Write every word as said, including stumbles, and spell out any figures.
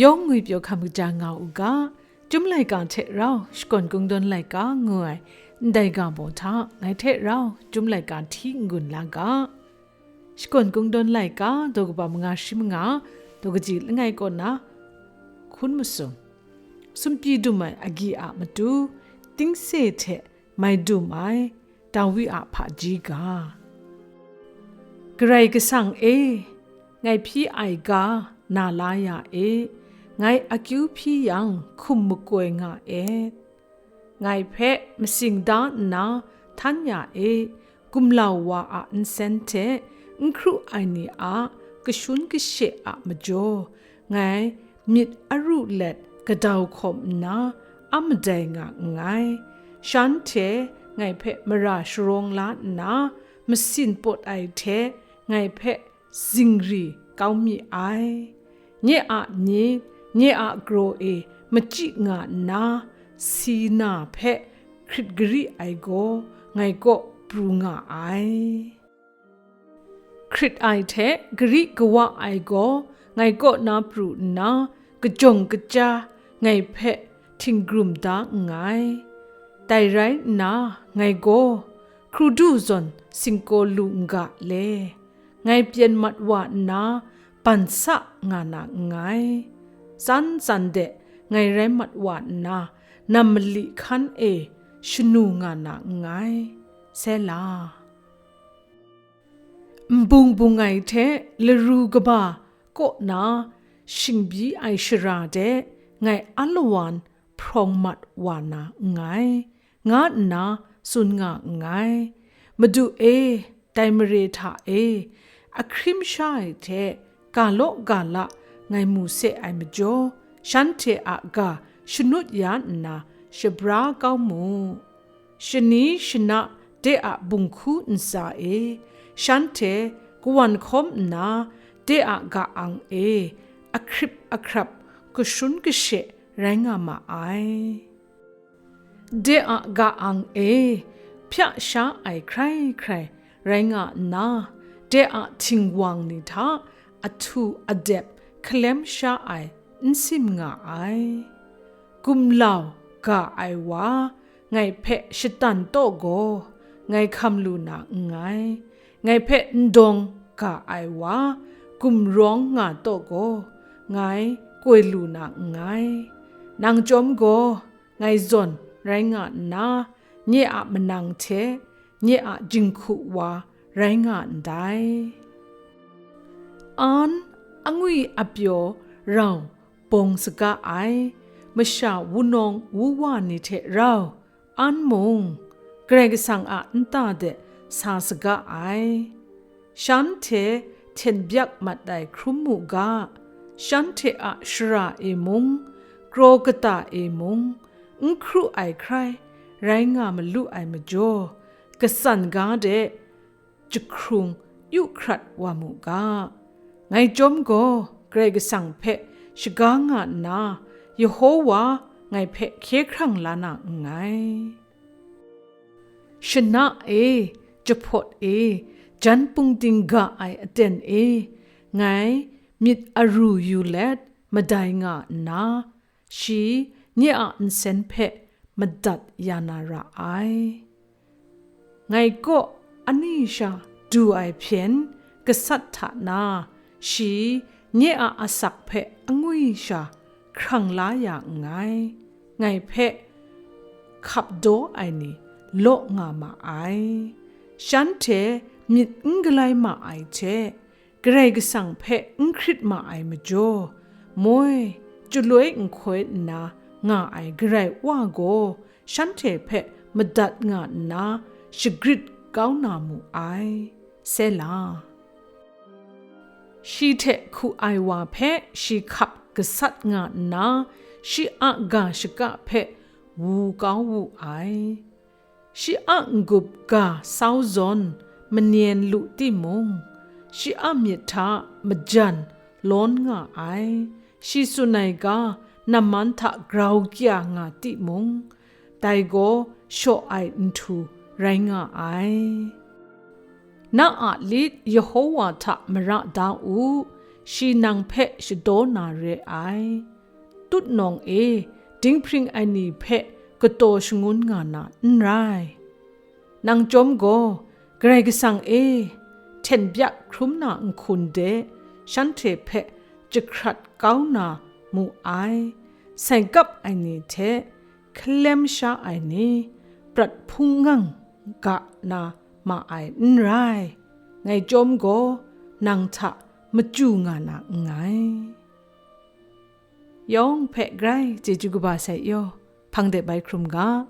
Yawng ngwi pyaw hkam kaja nga u ga, Chyum laika hte rau Shakawn Kungdawn laika ngu ai ndai ga baw hta ngai hte rau Chyum laika hti n-gun la ga. Shakawn Kungdawn laika daw kaba manga shi manga, daw kaji langai kaw na hkun masum, sumpyi dum ai agyi a matu, tingse hte mai dum ai Dawi a hpaji ga. Karai Kasang e, ngai hpyi ai ga na la ya e, ngai akyu hpyi yang hkum makoi nga e. Ngai hpe masing da nna htan ya e, gumlau wa a nsen hte n hkru ai ni a kashun kashe a majaw, ngai myit aru let gadau hkawm nna a madai nga nngai. Shanhte ngai hpe mara sharawng la nna, masin pawt ai hte ngai hpe zingri kau mi ai. Nye a myit, nye a kraw e machyi nga nna, si na hpe hkrit gari ai gaw ngai kaw pru nga ai. Hkrit ai hte gari kawa ai gaw ngai kaw na pru nna, kajawng kaja ngai hpe htinggrum da nngai. Dai rai nna, ngai gaw, hkrudu zawn singkaw lu n ga le, ngai pyen mat wa nna, ban sa nga na nngai. Tsan tsan de ngai rai mat wa nna, nam mali hkan e shanu nga na nngai. Sela. Nbung bung ai hte laru kaba kaw na shingbyi ai shara de ngai alawan hprawng mat wa na nngai, nga nna tsun nga nngai. Madu e, dai mare hta e, ahkrim sha ai hte ga law ga la ngai mu se ai majaw, shanhte a ga shanut ya nna shabra kau mu. Shani shana de a bunghku ntsa e, shanhte kawan hkawm nna, de a ga-ang e ahkrip ahkrap, kashun kashe rai nga ma ai. De a ga-ang e hpya sha ai hkrai hkrai rai nga nna, de a htingwang ni hta ahtu adep hkalem sha ai n sim nga ai. Gumlau ga ai wa ngai hpe shatan taw gaw, ngai hkam lu na nngai. Ngai hpe ndawng ga ai wa gumrawng nga taw gaw, ngai koi lu na nngai. Nang chyawm gaw, ngai zawn rai nga nna, nye a manang hte nye a jinghku wa rai nga ndai. An angwi apyaw rau bawng saga ai, masha wunawng wuwa ni hte rau an mung Karai Kasang a nta de sa saga ai. Shanhte hten byak mat ai hkrum mu ga, shanhte a shara e mung, kraw kata e mung, n hkru ai hkrai rai nga malu ai majaw, katsan ga de jahkrung yu hkrat wa mu ga. Ngai chyawm gaw, Karai Kasang hpe shaga nga nna, Yehowa ngai hpe hkye hkrang la na nngai. Shana e, jahpawt e, jan pungding ga ai aten e, ngai myit aru yu let madai nga nna, shi nye a nsen hpe madat ya na ra ai. Ngai kaw ani sha du ai hpyen gasat hta na, shi nye a asak hpe angwi sha hkrang la ya nngai. Ngai hpe hkap daw ai ni law nga ma ai. Shanhte myit n galai ma ai hte, Karai Kasang hpe n hkrit ma ai majaw, moi, chyaloi nhkoi nna nga ai Karai Wa gaw shanhte hpe madat nga nna shagrit kau na mu ai. Sela. Shi hte hku ai wa hpe shi hkap gasat nga nna, shi a ga shaka hpe wu kau wu ai. Shi a n-gup ga sau zawn manyen lu timung, shi a myit hta majan lawn nga ai. Shi tsun ai ga namman hta grau kya nga timung, dai gaw shaw ai nhtu rai nga ai. Na a lit Yehowa hta mara da u, shi nang hpe shadaw na re ai. Tutnawng e dinghpring ai ni hpe kataw shangun nga na n rai. Nang chyawm gaw, Karai Kasang e, hten byak hkrum na nhkun de shanhte hpe jahkrat kau na mu ai. Sai kap ai ni hte hkalem sha ai ni, prat hpung ngang ga na ma ai n rai. Ngai chyawm gaw, nang hta machyu nga na nngai. Yawng hpe grai chyeju kaba sai yaw, hpang de bai hkrum ga.